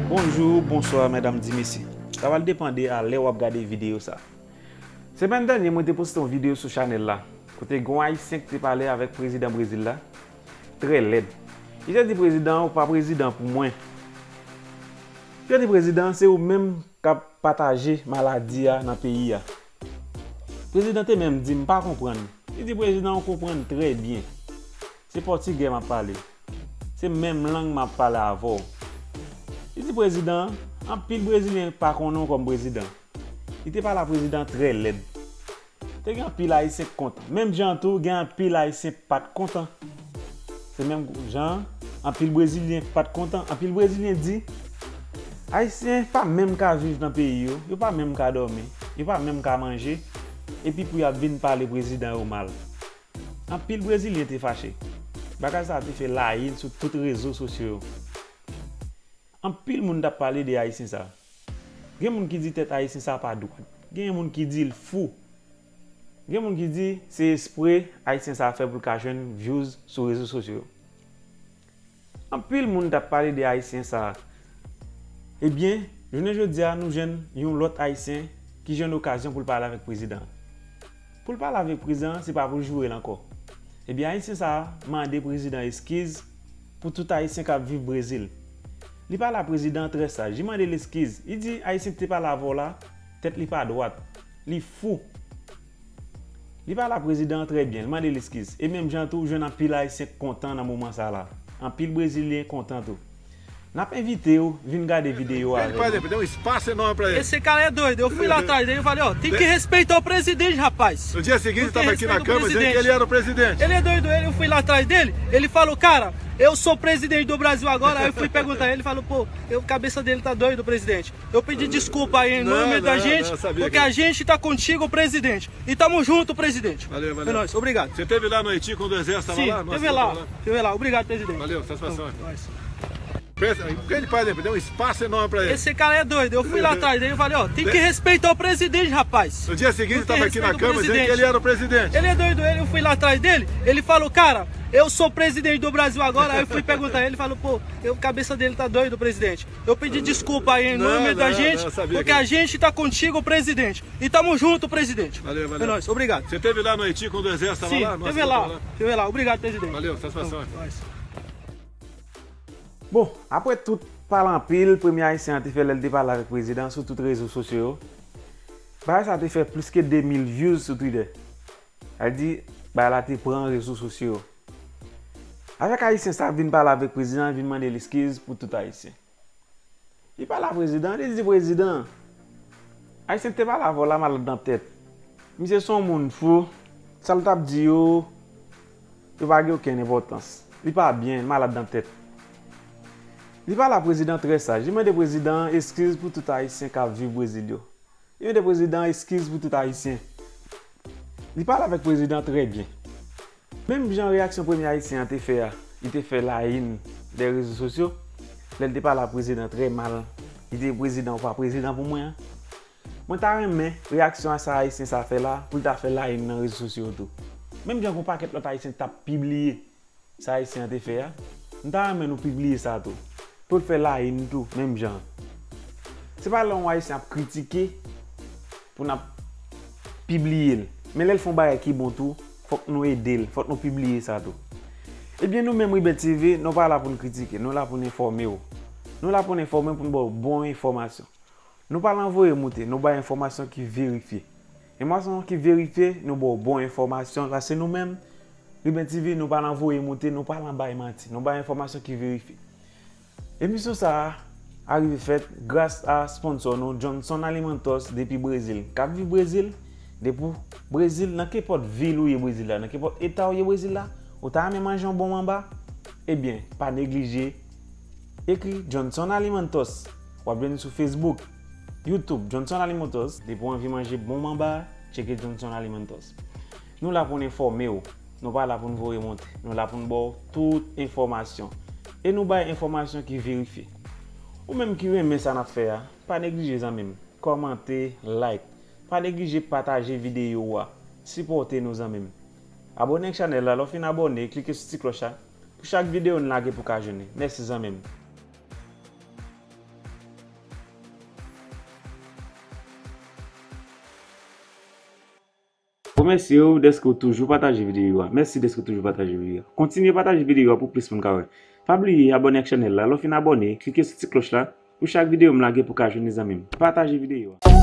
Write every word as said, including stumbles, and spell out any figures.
Bonjou, bonswa, medam, di mesye. Sa pral depann de a lè w ap gade videyo sa. Semèn dènye, mwen te poste yon videyo sou chanèl la, kote gen yon Ayisyen ki te pale avèk prezidan Brezil la, trè lèd. Li te di prezidan an, ou pa prezidan pou mwen. Li te di prezidan an, se ou menm k ap pataje maladi a nan peyi a. Prezidan te menm di, "M pa konprann." Li di prezidan an, "Ou konprann trè byen. Se pòtigè m ap pale. Se menm lang m ap pale avè w." Li di prezidan an, "Anpil brezilyen pa konnen w kòm prezidan." Li te pale a prezidan an trè lèd. Te gen anpil Ayisyen k kontan. Menm jan tou, gen anpil Ayisyen k pa t kontan. Se menm jan, anpil brezilyen k pa t kontan. Anpil brezilyen di, Ayisyen pa menm ka viv nan peyi yo, yo pa menm ka dòmi, yo pa menm ka manje, epi pou y ap vin pale prezidan yo mal. Anpil brezilyen te fache. Bagay sa a te fè layin sou tout rezo sosyo yo. Anpil moun t ap pale de Ayisyen sa. Gen moun ki di tèt Ayisyen sa pa dwat. Gen moun ki di l fou. Gen moun ki di se espre Ayisyen sa fè pou l ka jwenn views sou rezo sosyo yo. Anpil moun t ap pale de Ayisyen sa. Ebyen, jounen jodi a, nou jwenn yon lòt Ayisyen ki jwenn okazyon pou l pale avèk prezidan an. Pou l pale avèk prezidan an, se pa pou l joure l ankò. Ebyen, Ayisyen sa a mande prezidan an eskiz pou tout Ayisyen k ap viv Brezil. Li pale a prezidan an trè saj, li mande l eskiz. Li di Ayisyen ki te pale avè w la, tèt li pa dwat, li fou. Li pale a prezidan an trè byen, li mande l eskiz. E menm jan tou, ou jwenn anpil Ayisyen k kontan nan moman sa la. Anpil Brezilyen kontan tou. N ap envite w vin gade videyo a avèk nou. Ele é doido, eu fui lá atrás dele e falei, ó, tem que respeitar o presidente, rapaz. No dia seguinte, estava aqui na Câmara dizendo que ele era o presidente. Ele é doido, eu fui lá atrás dele, ele falou, cara, eu sou presidente do Brasil agora. Aí eu fui perguntar, ele falou, pô, eu, cabeça dele tá doido, presidente. Eu pedi desculpa aí em nome da gente, porque a gente tá contigo, presidente. E tamo junto, presidente. Valeu, valeu. É nóis, obrigado. Você teve lá no Haiti quando o exército tava lá? Sim, teve lá, teve lá. Obrigado, presidente. Valeu, satisfação. Então, é nóis. Pensa, o que ele faz, deu um espaço enorme pra ele. Esse cara é doido. Eu fui lá atrás dele e falei, ó, tem que respeitar o presidente, rapaz. No dia seguinte, estava aqui na Câmara dizendo que ele era o presidente. Ele é doido, ele, eu fui lá atrás dele, ele falou, cara, eu sou presidente do Brasil agora. Aí eu fui perguntar ele, ele falou, pô, eu, cabeça dele tá doido, presidente. Eu pedi desculpa aí em nome da gente, porque a gente tá contigo, presidente. E tamo junto, presidente. Valeu, valeu. É nóis, obrigado. Você teve lá no Haiti quando o exército tava lá? Sim, teve lá, teve lá. Obrigado, presidente. Valeu, satisfação. Então, é nóis. Bon, apre tout pale anpil premye Ayisyen an te fè lè l te pale avèk prezidan sou tout rezo sosyo yo, bagay sa te fè plis ke de mil views sou Twitter. Sa vle di, bagay la te pran rezo sosyo yo. Avèk Ayisyen sa vin pale avèk prezidan an, vin mande l eskiz pou tout Ayisyen. Li pale a prezidan, li di prezidan, Ayisyen ki te pale avè w la malad nan tèt. Misye se yon moun fou, sa l t ap di yo, yo pa gen okenn enpòtans. Li pa byen, li malad nan tèt. Li pale a prezidan trè saj, li mande prezidan an eskiz pou tout Ayisyen k ap viv Brezil yo. Li mande prezidan an eskiz pou tout Ayisyen. Li pale avèk prezidan an trè byen. Menm jan reyaksyon premye Ayisyen an te fè a, li te fè layin lè rezo sosyo, lè l te pale a prezidan trè mal, li te di prezidan, ou pa prezidan pou mwen an. Mwen ta renmen reyaksyon a sa Ayisyen sa fè la, pou l ta fè layin nan rezo sosyo yo tou. Menm jan gen yon pakèt lòt Ayisyen k t ap pibliye sa Ayisyen an te fè a, m ta renmen nou pibliye sa tou. Pou l fè layin tou, menm jan. Se pa lè yon Ayisyen ap kritike pou n ap pibliye l. Men lè l fè yon bagay ki bon tou, fòk nou ede l, fòk nou pibliye sa tou. Ebyen, nou menm Riben T V, nou pa la pou n kritike, nou la pou n enfòme w. Nou la pou n enfòme w, pou n ba w bon enfòmasyon. Nou pa lan voye moute, nou bay enfòmasyon ki verifye. Enfòmasyon ki verifye, nou ba w bon enfòmasyon, paske nou menm, Riben T V, nou pa lan voye moute, nou pa lan bay manti, nou bay enfòmasyon ki verifye. Emisyon sa a arive fèt gras a sponsò nou, Johnson Alimentos, depi Brezil. K ap viv Brezil, depi w Brezil, nan kenpòt vil ou ye Brezil la, nan kenpòt eta ou ye Brezil la, ou ta renmen manje yon bon manba? Ebyen, pa neglije ekri Johnson Alimentos. W ap jwenn sou Facebook, YouTube, Johnson Alimentos. Depi w anvi manje bon manba, tcheke Johnson Alimentos. Nou la pou n enfòme w. Nou pa la pou n voye monte. Nou la pou n ba w tout enfòmasyon. E nou bay enfòmasyon ki verifye. Ou menm ki renmen sa n ap fè a, pa neglije zanmi m. Kòmante, like. Pa neglije pataje videyo a. Sipòte nou zanmi m. Abòne ak chanèl la, lè w fin abòne, klike sou ti klòch la. Pou chak videyo n lage pou ka jwenn li. Mèsi zanmi m. Remèsye w dèske w toujou pataje videyo a. Mèsi dèske w toujou pataje videyo a. Kontinye pataje videyo a pou plis moun ka wè. Pa bliye abòne ak chanèl la. Lè w fin abòne, klike sou ti klòch la pou chak videyo m lage pou ka jwenn li zanmi m. Pataje videyo a.